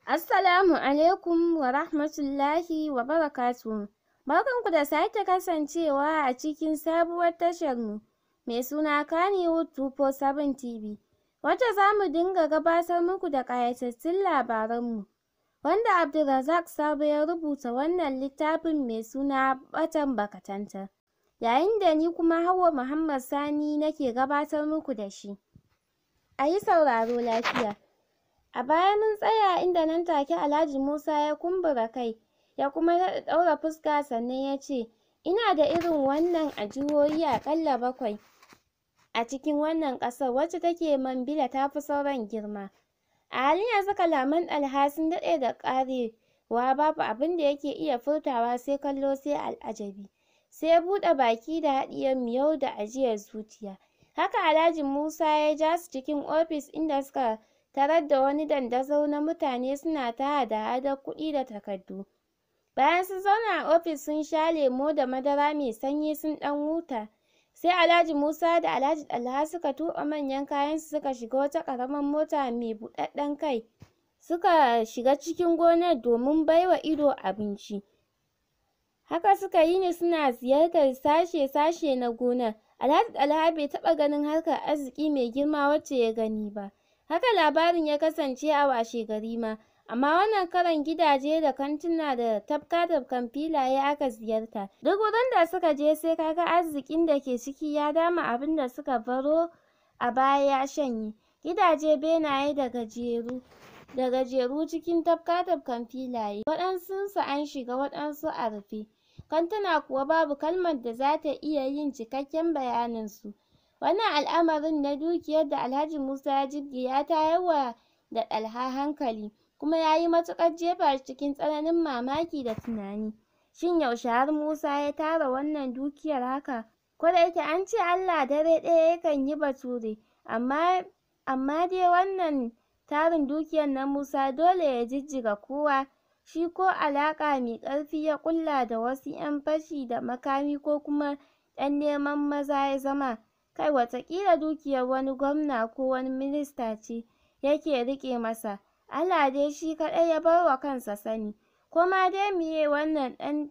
Assalamu alaikum wa rahmatullahi wa barakatuhu. Barkanku da sake kasancewa a cikin sabuwar tashar mu mai suna Kannywood 247 TV, wacce za mu dinga gabatar muku da ƙayatattun labaranmu. Wanda Abdulrazak Sabo ya rubuta wannan littafin mai suna ɓatan bakatanta, yayin da ni kuma Hauwa Muhammad Sani nake gabatar muku da shi. A yi sauraro lafiya. A baya mun tsaya inda nan take Alhaji Musa ya kumbura kai, ya kuma daɗa ɗaura fuska, sannan ya ce, ina da irin wannan a jihohi aƙalla 7 a cikin wannan ƙasar, wacce take Mambila ta fi sauran girma. A halin yanzu kalaman Ɗalha sun daɗe da ƙarewa, babu abin da yake iya furtawa sai kallo, sai al'ajabi, sai buɗe baki da haɗiye miyau da ajiyar zuciya. Haka Alhaji Musa ya ja su cikin ofis, inda suka tarar da wani dandazo na mutane suna ta hada-hadar kuɗi da takardu. Bayan sun zauna a ofis sun sha lemo da madara mai sanyi sun ɗan huta, sai Alhaji Musa da Alhaji Ɗalha suka tuɓe manyan kayansu suka shiga wata ƙaramar mota mai buɗaɗɗen kai, suka shiga cikin gonar domin baiwa ido abinci. Haka suka yini suna ziyartar sashe-sashe na gonar. Alhaji Ɗalha bai taɓa ganin harkar arziki mai girma wacce ya gani ba. Haka labarin ya kasance a washegari ma, amma wannan karon gidaje da kantuna da tafka-tafkan filaye aka ziyarta. Duk wurin da suka je sai ka ga arzikin da ke ciki ya dama abin da suka baro a baya ya shanye. Gidaje benaye da gajeru cikin tafka-tafkan filaye, waɗansunsu an shiga, waɗansu a rufe. Kantuna kuwa babu kalmar da za ta iya yin cikakken bayaninsu. Wannan al'amarin na dukiyar da Alhaji Musa ya jibge ya tayar wa da Ɗalha hankali, kuma ya yi matuƙar jefa shi cikin tsananin mamaki da tunani. Shin yaushe har Musa ya tara wannan dukiyar haka? Ko da yake an ce Allah dare ɗaya yakan yi bature, amma dai wannan tarin dukiyar na Musa dole ya jijjiga kowa. Shi ko alaƙa mai ƙarfi ya ƙulla da wasu 'yan fashi da makami, ko kuma ɗan neman maza ya zama? Kai, wataƙila dukiyar wani gwamna ko wani minista ce yake riƙe masa. Allah dai shi kaɗai ya bar wa kansa sani. Ko ma dai miye, wannan ɗan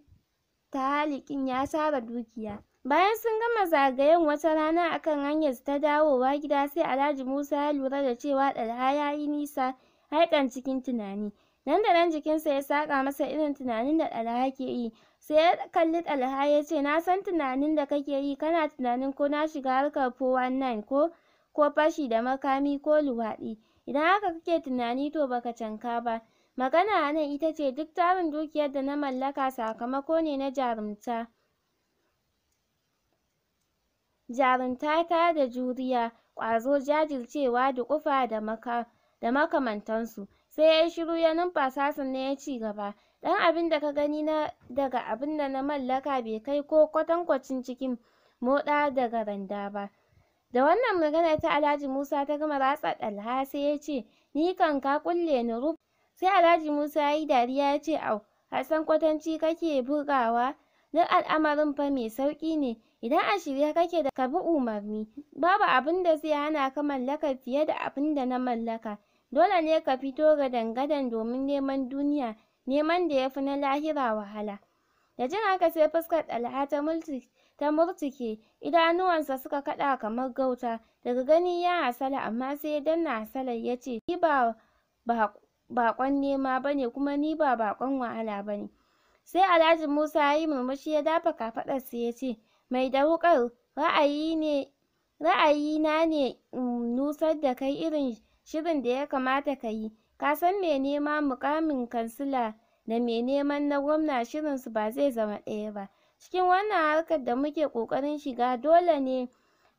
talikin ya tara dukiya. Bayan sun gama zagayen wata rana akan hanyarsu ta dawowa gida, sai Alhaji Musa ya lura da cewa Ɗalha ya yi nisa haiƙan cikin tunani. Nan da nan jikinsa ya saƙa masa irin tunanin da Ɗalha ke yi. Sai ya kalli Ɗalha ya ce, na san tunanin da kake yi, kana tunanin ko na shiga harkar 419 ko fashi da makami ko luwaɗi. Idan haka kake tunani, to baka canka ba. Magana a nan ita ce, duk tarin dukiyar da na mallaka sakamako ne na jarumtata da juriya, ƙwazo, jajircewa, duƙufa da makamantansu. Sai ya yi shiru ya numfasa, sannan ya ci gaba. Ɗan abin da ka gani na daga abin da na mallaka bai kai ko kwatankwacin cikin moɗa daga randa ba. Da wannan maganar ta Alhaji Musa ta gama ratsa Ɗalha, sai ya ce, ni kan ka ƙulle ni ruf. Sai Alhaji Musa ya yi dariya ya ce, au, Hassan, kwatanci kake bugawa? Duk al'amarin fa mai sauƙi ne. Idan a shirye kake da ka bi umarni, babu abin da zai hana ka mallakar fiye da abin da na mallaka. Dole ne ka fito gadan-gadan domin neman duniya, neman da ya fi na lahira wahala. Da jin haka sai fuskar Ɗalha ta murtuke, idanuwansa suka kaɗa kamar gauta. Daga gani ya hasala, amma sai ya danna hasalar ya ce, ni ba baƙon nema bane, kuma ni ba baƙon wahala bane. Sai Alhaji Musa ya yi murmushi ya dafa kafaɗarsa ya ce, mai da wuƙar, ra'ayina ne in nusar da kai irin shirin da ya kamata ka yi. Ka san mai neman muƙamin kansila da mai neman na gwamna shirinsu ba zai zama ɗaya ba. Cikin wannan harkar da muke ƙoƙarin shiga, dole ne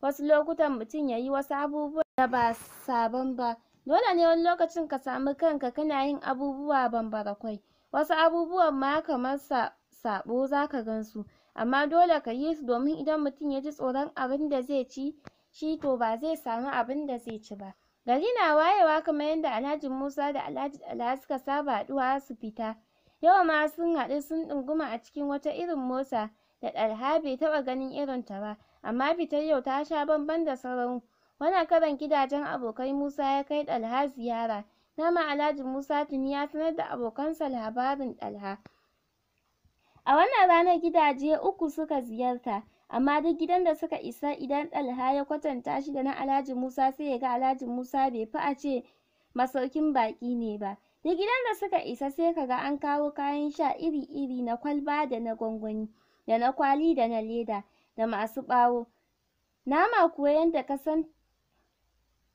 wasu lokutan mutum ya yi wasu abubuwan da ba sabon ba. Dole ne wani lokacin ka samu kanka kana yin abubuwa bambara-kwai. Wasu abubuwan ma kamar saɓo za ka gan su, amma dole ka yi su, domin idan mutum ya ji tsoron abin da zai ci shi, to ba zai samu abin da zai ci ba. Gari na wayewa kamar yadda Alhaji Musa da Alhaji Ɗalha suka saba haɗuwa su fita. Yau ma sun haɗu sun ɗunguma a cikin wata irin mota da Ɗalha bai taɓa ganin irinta ba, amma fitar yau ta sha bamban da sauran. Wannan karon gidajen abokai Musa ya kai Ɗalha ziyara. Dama Alhaji Musa tuni ya sanar da abokansa labarin Ɗalha. A wannan ranar gidaje uku suka ziyarta, amma duk gidan da suka isa idan Ɗalha ya kwatanta shi da na Alhaji Musa sai ya ga Alhaji Musa bai fi a ce masaukin baƙi ne ba. Duk gidan da suka isa sai ka ga an kawo kayan sha iri-iri, na kwalba da na gwangwani da na kwali da na leda da masu ɓawo. Nama kuwa yanda ka san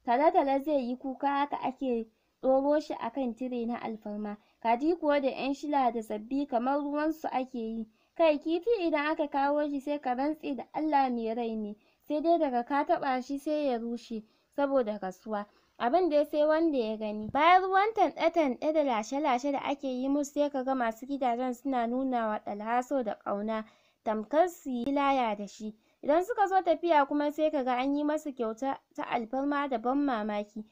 talo-talo zai yi kuka haka ake ɗoro shi a kan tire na alfarma. Kaji kuwa da 'yan shila da sabbi kamar ruwansu ake yi. Kai kifi idan aka kawo shi sai ka rantse da Allah mai rai ne, sai dai daga ka taɓa shi sai ya rushe saboda gasuwa. Abin dai sai wanda ya gani. Bayan ruwan tanɗe-tanɗe da lashe-lashe da ake yi musu, sai ka ga masu gidajen suna nuna wa Ɗalha so da ƙauna tamkar su yi laya da shi. Idan suka zo tafiya kuma sai ka ga an yi masu kyauta ta alfarma da ban mamaki.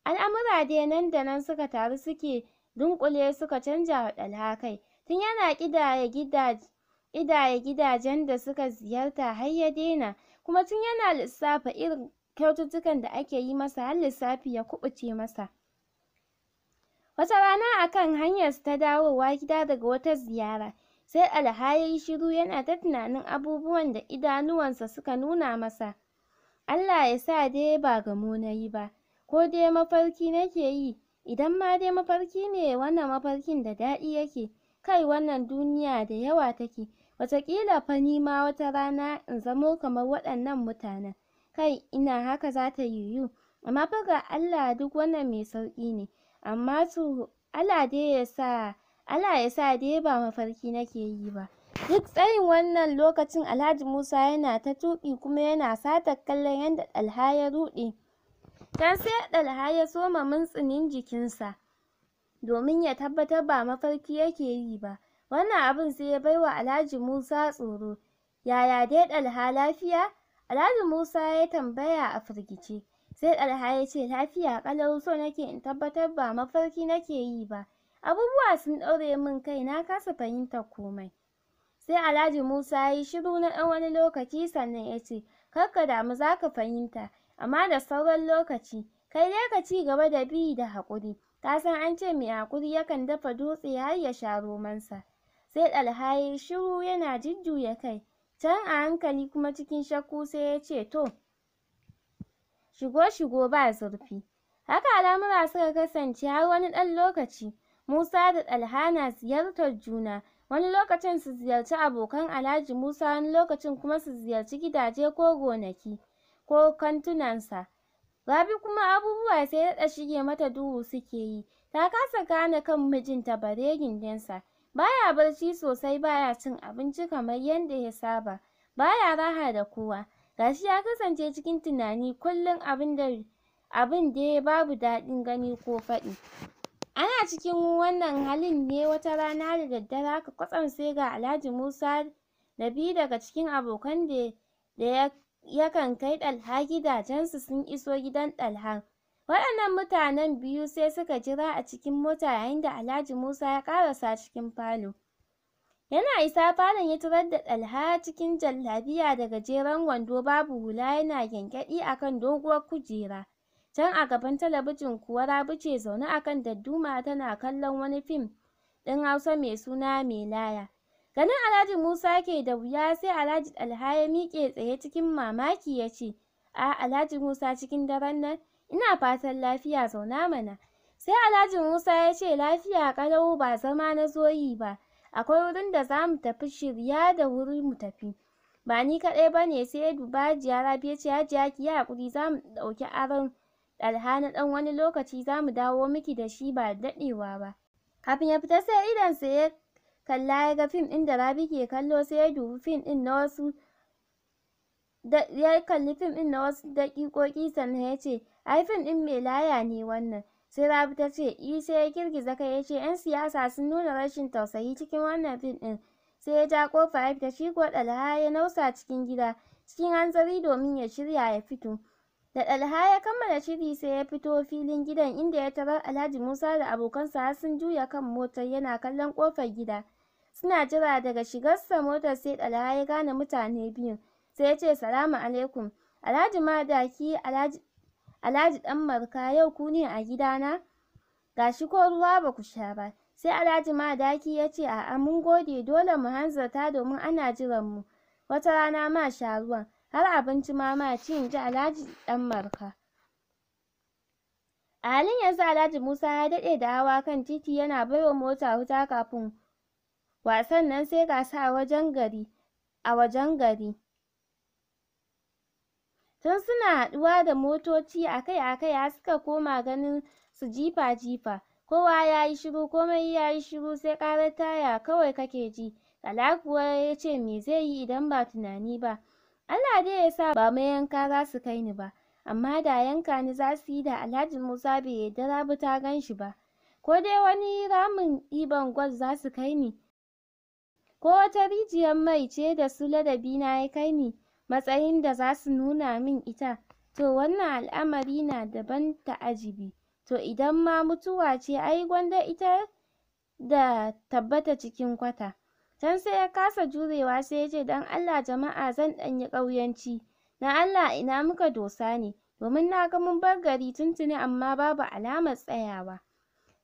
Al'amura dai nan da nan suka taru suke dunƙule suka canja wa Ɗalha kai. Tun yana ƙidaya gidajen da suka ziyarta har ya daina, kuma tun yana lissafa irin kyaututtukan da ake yi masa har lissafi ya kuɓuce masa. Wata rana a kan hanyarsu ta dawowa gida daga wata ziyara, sai Ɗalha ya yi shiru yana ta tunanin abubuwan da idanuwansa suka nuna masa. Allah ya sa dai ba gamo na yi ba, ko dai mafarki nake yi. Idan ma dai mafarki ne, wannan mafarkin da daɗi yake. Kai, wannan duniya da yawa take. Wataƙila fa ni ma wata rana in zamo kamar waɗannan mutanen. Kai, ina haka za ta yiwu? Amma fa ga Allah duk wannan mai sauƙi ne. Amma to Allah dai ya sa Allah ya sa dai ba mafarki nake yi ba. Duk tsayin wannan lokacin Alhaji Musa yana ta tuƙi kuma yana satar kallon yadda Ɗalha ya ruɗe. Can sai Ɗalha ya soma mintsinin jikinsa domin ya tabbatar ba mafarki yake yi ba. Wannan abin sai ya baiwa Alhaji Musa tsoro. Yaya dai Ɗalha, lafiya? Alhaji Musa ya tambaya a firgice. Sai Ɗalha ya ce, lafiya ƙalau, so nake in tabbatar ba mafarki nake yi ba. Abubuwa sun ɗaure min kai, na kasa fahimtar komai. Sai Alhaji Musa ya yi shiru na ɗan wani lokaci sannan ya ce, kar ka damu, za ka fahimta, amma da sauran lokaci. Kai dai ka ci gaba da bi da haƙuri. Ka san an ce mai haƙuri yakan dafa dutse har ya sha romansa. Sai Ɗalha ya yi shiru yana jujjuya kai. Can a hankali kuma cikin shakku sai ya ce, to, shigo shigo ba zurfi. Haka al'amura suka kasance har wani ɗan lokaci. Musa da Ɗalha na ziyartar juna. Wani lokacin su ziyarci abokan Alhaji Musa, wani lokacin kuma su ziyarci gidaje ko gonaki ko kantunansa. Rabi kuma abubuwa sai daɗa shige mata duhu suke yi. Ta kasa gane kan mijinta bare gindinsa. Baya barci sosai, baya cin abinci kamar yadda ya saba, baya raha da kowa. Gashi ya kasance cikin tunani kullum, abin dai babu daɗin gani ko faɗi. Ana cikin wannan halin ne wata rana da daddare haka kwatsam sai ga Alhaji Musa da biyu daga cikin abokan da yakan kai Ɗalha gidajensu sun iso gidan Ɗalha. Waɗannan mutanen biyu sai suka jira a cikin mota yayin da Alhaji Musa ya ƙarasa cikin falo. Yana isa falon ya tarar da Ɗalha cikin jallabiya da gajeren wando babu hula yana gyangyaɗi a kan doguwar kujera. Can a gaban talabijin kuwa Rabi ce zaune a kan dadduma tana kallon wani fim ɗin Hausa mai suna Mai Laya. Ganin Alhaji Musa ke da wuya sai Alhaji Ɗalha ya miƙe tsaye cikin mamaki ya ce, a Alhaji Musa, cikin daren nan? Ina fatan lafiya, zauna mana. Sai Alhaji Musa ya ce, lafiya ƙalau, ba zama na zo yi ba. Akwai wurin da za mu tafi, shirya da wuri mu tafi. Ba ni kaɗai ba ne. Sai ya duba Hajiya Rabi ya ce, Hajiya, ki yi haƙuri, za mu ɗauki aron Ɗalha na ɗan wani lokaci, za mu dawo miki da shi ba da daɗewa ba. Kafin ya fita sai idonsa ya kalla ya ga fim ɗin da Rabi ke kallo, sai ya dubi fim ɗin na wasu ya kalli fim ɗin na wasu daƙiƙoƙi sannan ya ce, ai fim ɗin Mai Laya ne wannan. Sai Rabi ta ce, i. Sai ya girgiza kai ya ce, 'yan siyasa sun nuna rashin tausayi cikin wannan fim ɗin. Sai ya ja ƙofa ya fita, shi kuwa Ɗalha ya nausa cikin gida cikin hanzari domin ya shirya ya fito. Da Ɗalha ya kammala shiri sai ya fito filin gidan inda ya tarar Alhaji Musa da abokansa har sun juya kan motar yana kallon ƙofar gida. Suna jira. Daga shigarsa motar sai Ɗalha ya gane mutane biyun. Sai ya ce, salamu alaikum. Alhaji Madaki, Alhaji Ɗan Marka, yau ku ne a gidana? Gashi ko ruwa ba ku sha ba. Sai Alhaji Madaki ya ce, a'a, mun gode, dole mu hanzarta domin ana jiran mu. Wata rana ma sha ruwan, har abinci ma ma ci, in ji Alhaji Ɗan Marka. A halin yanzu Alhaji Musa ya daɗe da hawa kan titi yana baiwa mota wuta. Kafin wasan nan sai ga su a wajen gari. Tun suna haɗuwa da motoci akai-akai har suka koma ganin su jifa-jifa. Kowa yayi shiru, komai yayi shiru, sai ƙarar taya kawai kake ji. Ɗalha kuwa yace me zai yi idan ba tunani ba? Allah dai ya sa ba mayanka zasu kai ni ba. Amma da yanka ni zasu yi, da Alhaji Musa bai yarda Rabi ta gan shi ba. Ko dai wani ramin ɗiban gwal zasu kai ni, ko wata rijiyar mai ce da su ladabi na ya kai ni matsayin da zasu nuna min ita? To, wannan al'amari na da ban ta'ajibi. To, idan ma mutuwa ce, ai gwanda ita da tabbata cikin kwata. Can sai ya kasa jurewa, sai yace, don Allah jama'a, zan ɗan yi ƙauyanci. Na Allah, ina muka dosa ne? Domin naga mun bar gari tuntuni, amma babu alamar tsayawa.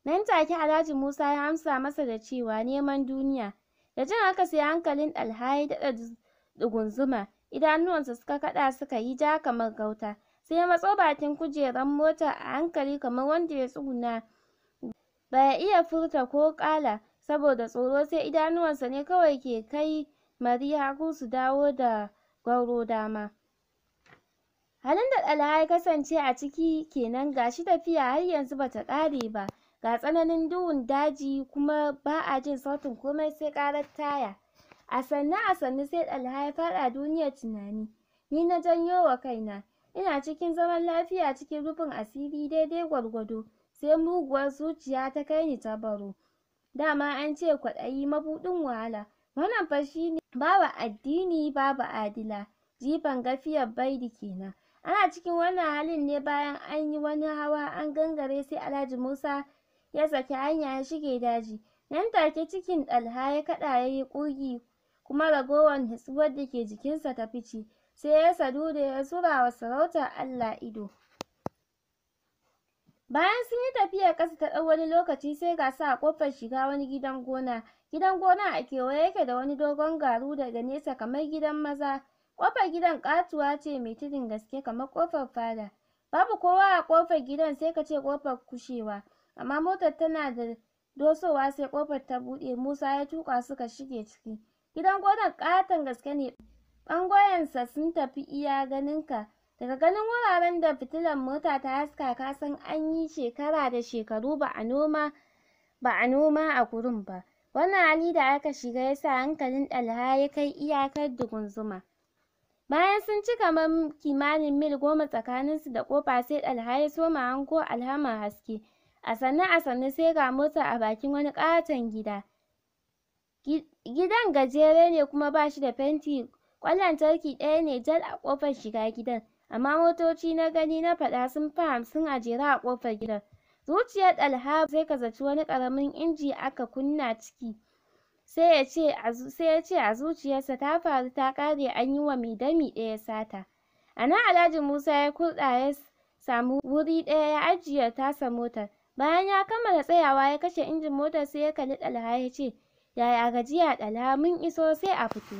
Nan take Alhaji Musa ya amsa masa da cewa neman duniya. Da jin haka sai hankalin Ɗalha ya daɗa ɗugunzuma, idanuwansa suka kaɗa suka yi ja kamar gauta. Sai ya matso bakin kujerar motar a hankali kamar wanda ya tsuguna. Baya iya furta ko ƙala saboda tsoro, sai idanuwansa ne kawai ke kai mari hagu su dawo da gwauro dama. Halin da Ɗalha ya kasance a ciki kenan. Gashi tafiya har yanzu bata ƙare ba, ga tsananin duhun daji, kuma ba a jin sautin komai sai ƙarar taya. A sannu a sannu sai Ɗalha ya faɗa duniyar tunani. Ni na janyo wa kaina. Ina cikin zaman lafiya, cikin rufin asiri daidai gwargwado, sai muguwar zuciya ta kai ni ta baro. Dama an ce kwaɗayi mabuɗin wahala. Wannan fa shine babu addini babu adila, jifan gafiyar baidi kenan. Ana cikin wannan halin ne, bayan an yi wani hawa an gangare, sai Alhaji Musa ya saki hanya ya shige daji. Nan take cikin Ɗalha ya kaɗa yayi ƙugi, kuma ragowar nutsuwar da ke jikinsa ta fice. Sai ya saduda ya zura wa sarautar Allah ido. Bayan sun yi tafiyar ƙasa ta ɗau wani lokaci, sai ga su a ƙofar shiga wani gidan gona. Gidan gona a kewaye yake da wani dogon garu daga nesa kamar gidan maza. Ƙofar gidan ƙatuwa ce mai tudun gaske kamar ƙofar fada. Babu kowa a ƙofar gidan, sai ka ce ƙofar kushewa. Amma motar tana da dosowa sai ƙofar ta buɗe, Musa ya tuƙa suka shige ciki. Gidan gonar ƙaton gaske ne, ɓangoyensa sun tafi iya ganinka. Daga ganin wuraren da fitilar mota ta haska, ka san an yi shekara da shekaru ba a noma a gurin ba. Wannan hali da aka shiga ya sa hankalin Ɗalha ya kai iyakar dugunzuma. Bayan sun ci kamar kimanin mil 10 tsakaninsu da ƙofa, sai Ɗalha ya soma hango alamar haske. A sannu a sannu sai ga mota a bakin wani ƙaton gida. Gidan gajere ne kuma ba shi da fenti. Ƙwan lantarki ɗaya ne jal a ƙofar shiga gidan, amma motoci na gani na faɗa sun fi 50 a jere a ƙofar gidan. Zuciyar Ɗalha sai ka zaci wani ƙaramin inji aka kunna ciki. Sai ya ce a zuciyarsa, ta faru ta ƙare, an yi wa mai dami ɗaya sata. A nan Alhaji Musa ya kurɗa ya samu wuri ɗaya ya ajiye tasa motar. Bayan ya kammala tsayawa ya kashe injin motar, sai ya kalli Ɗalha ya ce, yaya gajiya, Ɗalha? Mun iso, sai a fito.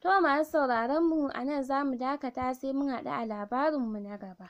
To, masu sauraron mu, a nan za mu dakata, sai mun haɗu a labarinmu na gaba.